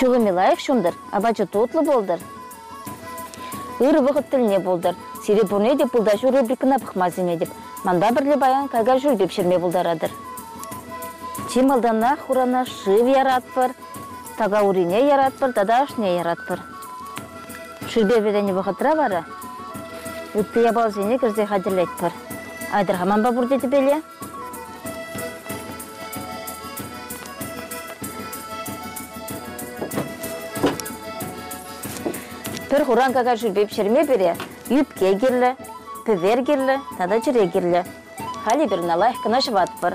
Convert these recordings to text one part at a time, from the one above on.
Ҫулӑмӗ лайӑх ҫунтӑр, апачӗ тутлӑ пултӑр. Ырӑ вӑхӑт тӗлне пултӑр. Сире пурне те Пылта ҫу рубрикӑна пӑхма сӗнетӗп. Манпа пӗрле паян какай шӳрпи пӗҫерме пултаратӑр. Чи малтанах хурана шыв яратпӑр, така урине яратпӑр тата ашне яратпӑр. Шӳрпе вӗреннӗ вӑхӑтра вара ытти япаласене кӗрсе хатӗрлетпӗр. Айтӑр-ха манпа пурте тӗпеле. Пӗр хуран какай шӳрпи пӗҫерме пире ӳпке кирлӗ, пӗвер кирлӗ тата чӗре кирлӗ. Халь эпир ӑна лайӑх кӑна ҫӑватпӑр.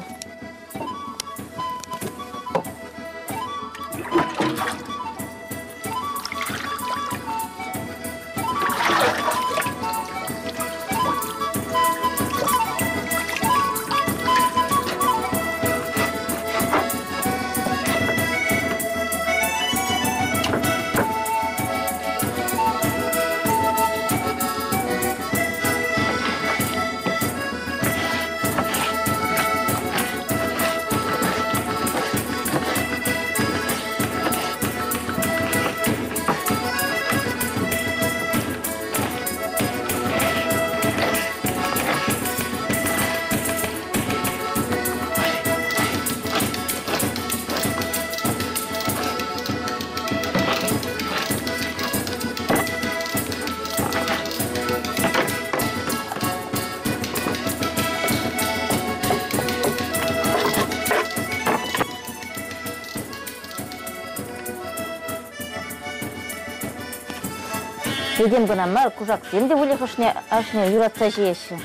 Этем кӑна мар, кушаксем те выльӑх ашне юратса ҫиеҫҫӗ.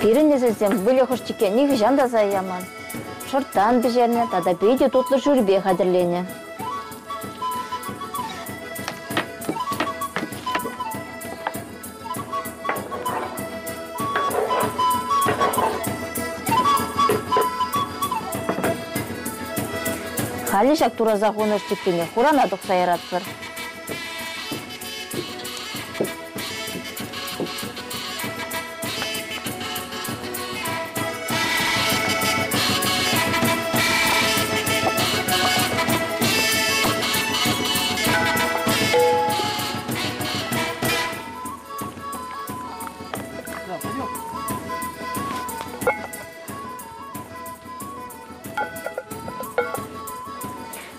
Пирӗн несӗлсем выльӑх ӑш-чикке нихӑҫан та сая яман. Шӑрттан пӗҫернӗ тата питӗ тутлӑ шӳрпе хатӗрленӗ. Халӗ ҫак тураса хунӑ ӑш-чиккине хурана тухса яратпӑр.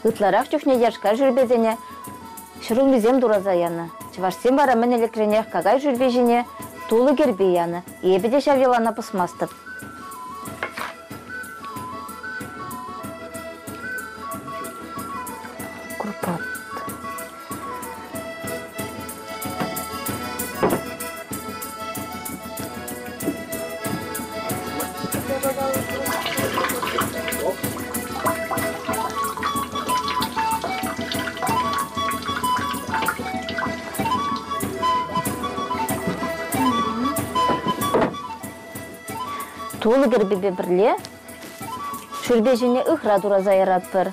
Ытларах чухне яшка шӳрпесене ҫӗрулмисем тураса янӑ. Чӑвашсем вара мӗн ӗлӗкренех какай шӳрпи ҫине тулӑ кӗрпи янӑ. Эпӗ те ҫав йӑлана пӑсмастӑп. Крупа. Тулӑ кӗрпипе пӗрле шӳрпе ҫине ыхра тураса яратпӑр.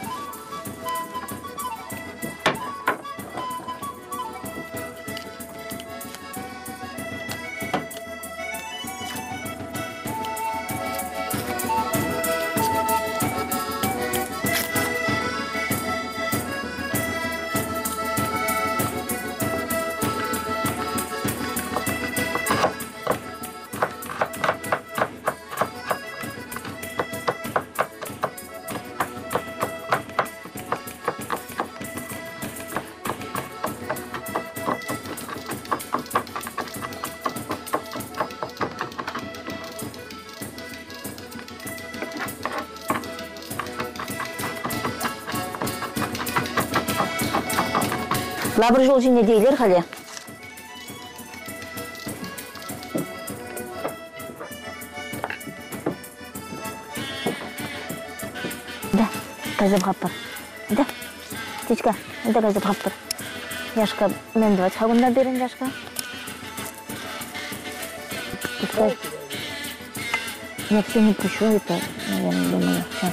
Лавр ҫул ҫине те илер халӗ. Да, кайса пӑхатпӑр. Да, птичка, да кайса пӑхатпӑр. Яшка, мӗн тӑвать-ха кунта пирӗн Яшка? Пускай. Я все не пущу это, наверное, думаю, сейчас.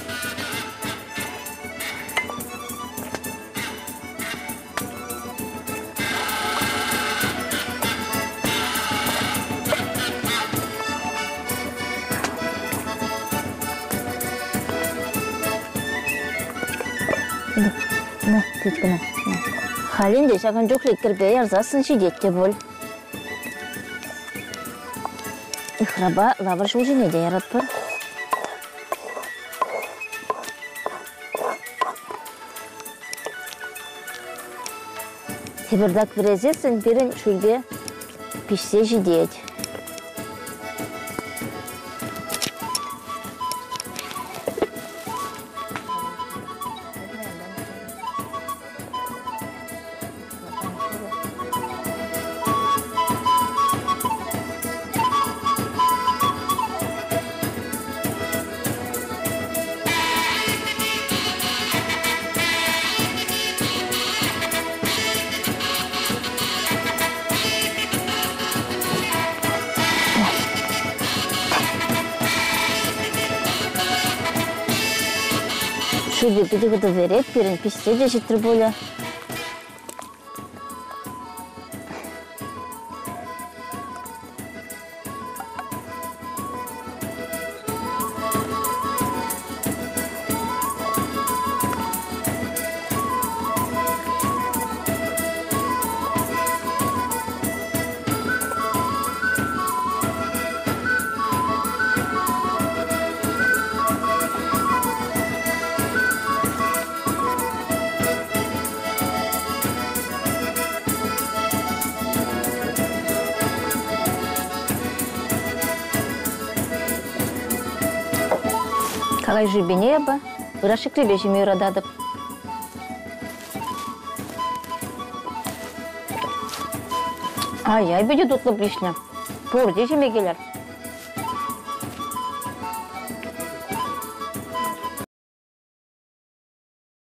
На, птичка, на, на. Халь ӗнтӗ ҫакӑн чухлӗ кӗрпе ярсассӑн ҫитет те пуль. Ыхрапа лавр ҫулҫине те яратпӑр. Тепӗртак вӗресессӗн пирӗн шӳрпе пиҫсе ҫитет. Шӳрпе питӗ хытӑ вӗрет пирӗн, пиҫсе те ҫитрӗ пулӗ. Какай шӳрпине эпӗ ыраш ҫӗкрепе ҫиме юрататӑп. Ай-яй, питӗ тутлӑ пиҫнӗ. Пурте ҫиме килӗр.